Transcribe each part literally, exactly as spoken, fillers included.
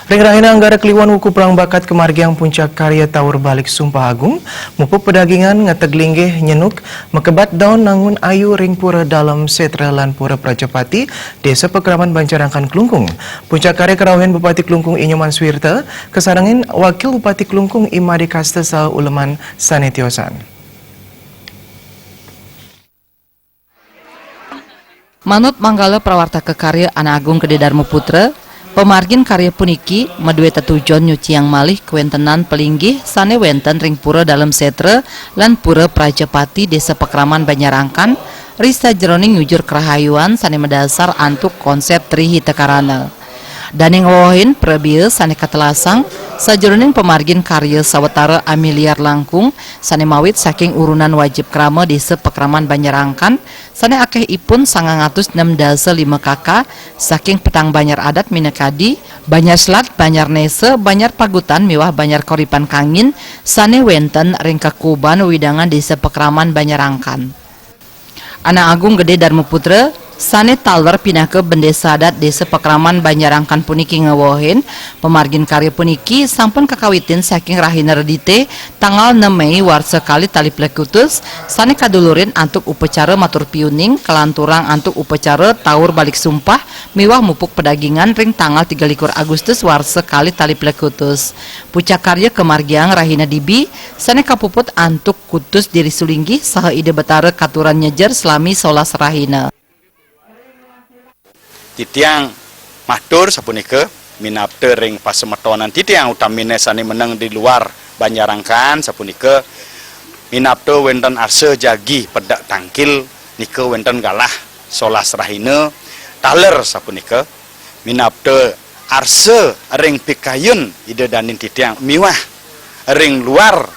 Ring rahina Anggara Kliwon wuku perang bakat kamargiang puncak karya Taur Balik Sumpah Agung, mupuk pedagingan, ngeteg linggih, nyenuk, makebat daun nangun ayu ring Pura Dalem Setra lan Pura Prajapati, Desa Pakraman Banjarangkan Klungkung. Puncak karya karauhin Bupati Klungkung I Nyoman Suwirta, kasarengin Wakil Bupati Klungkung I Made Kasta saha uleman sane tiosan. Manut manggala prawartaka karya Anak Agung Gede Darma Putra, pamargin karya puniki madue tetujon nyuciang malih kawentenan palinggih sane wenten ring Pura Dalem Setra lan Pura Prajapati Desa Pakraman Banjarangkan, ri sajeroning nyujur karahayuan sane madasar antuk konsep Tri Hita Karana. Dane ngwewehin prabea sane katelasang sajeroning pamargin karya sawatara amiliar langkung sane mawit saking urunan wajib krama Desa Pakraman Banjarangkan sane akehipun sangang atus nem dasa lima K K saking petang banjar adat minakadi Banjar Selat, Banjar Nesa, Banjar Pagutan miwah Banjar Koripan Kangin sane wenten ring kakuban wewidangan Desa Pakraman Banjarangkan. Anak Agung Gede Darma Putra, sane taler pinaka Bendesa Adat Desa Pakraman Banjarangkan puniki ngewehin, pamargin karya puniki sampun kakawitin saking rahina Redite, tanggal nem Mei warsa kalih tali plekutus, sane kadulurin antuk upacara matur piuning, kalanturang antuk upacara taur balik sumpah, miwah mupuk pedagingan ring tanggal tiga likur Agustus warsa kalih tali plekutus. Puncak karya kamargiang rahina dibi, sane kapuput antuk kutus diri sulinggih saha Ida Betara katuran nyejer salami solas rahina. Titiang matur sapunika, minabda ring pasemetonan titiang utamine sane meneng di luar Banjarangkan sapunika, minabda wenten arsa jagi pedek tangkil nika wenten galah solas rahina, taler sapunika, minabda arsa ring pikayun Ida Danin titiang miwah ring luar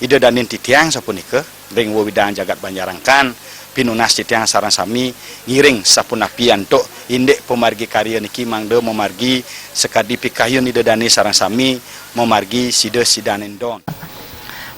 Ida Danin titiang sapunika, ring wewidangan jagat Banjarangkan, pinunas titiang sareng sami ngiring sapunapi antuk indik pamargi karya niki mangda mamargi sakadi pikayun Ida Dane sareng sami mamargi sida sidaning don.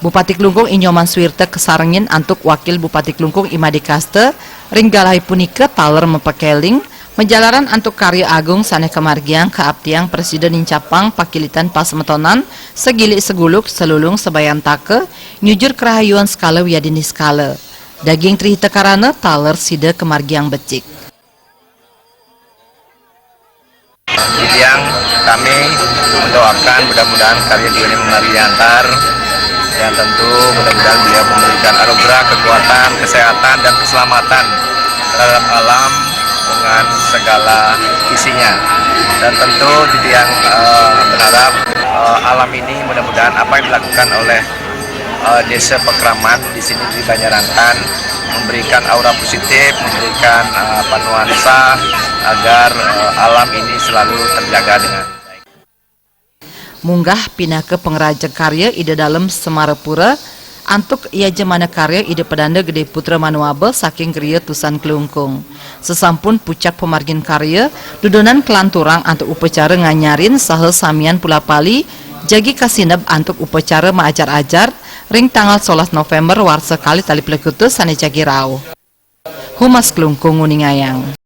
Bupati Klungkung I Nyoman Suwirta kasarengin antuk Wakil Bupati Klungkung I Made Kasta ring galahé punika taler mapakeling, majalaran antuk karya agung sané kamargiang kaaptiang prasida nincapang pakilitan pasemetonan, sagilik saguluk, salulung sabayantaka, nyujur karahayuan sekala wiadini sekala. Daging Tri Hita Karana taler sida kamargiang becik. Titiang, kami mendoakan mudah-mudahan karya beliau ini mengalir lancar, yang tentu mudah-mudahan beliau memberikan anugerah, kekuatan, kesehatan, dan keselamatan terhadap alam dengan segala isinya. Dan tentu titiang, eh, berharap, eh, alam ini mudah-mudahan apa yang dilakukan oleh, eh, Desa Pakraman di sini di Banjarangkan memberikan aura positif, memberikan, eh, apa, nuansa agar, eh, alam ini selalu terjaga dengan baik. Munggah pinaka pangrajeg karya Ida Dalem Semarapura, antuk yajamana karya Ida Pedanda Gede Putra Manuaba saking Griya Tusan Klungkung. Sasampun pucak pamargin karya, dudonan kalanturang antuk upacara nganyarin saha samian pulapali, jagi kasineb antuk upacara maajar-ajar ring tanggal solas November warsa kalih tali plekutus sané jagi rauh. Humas Klungkung nguningayang.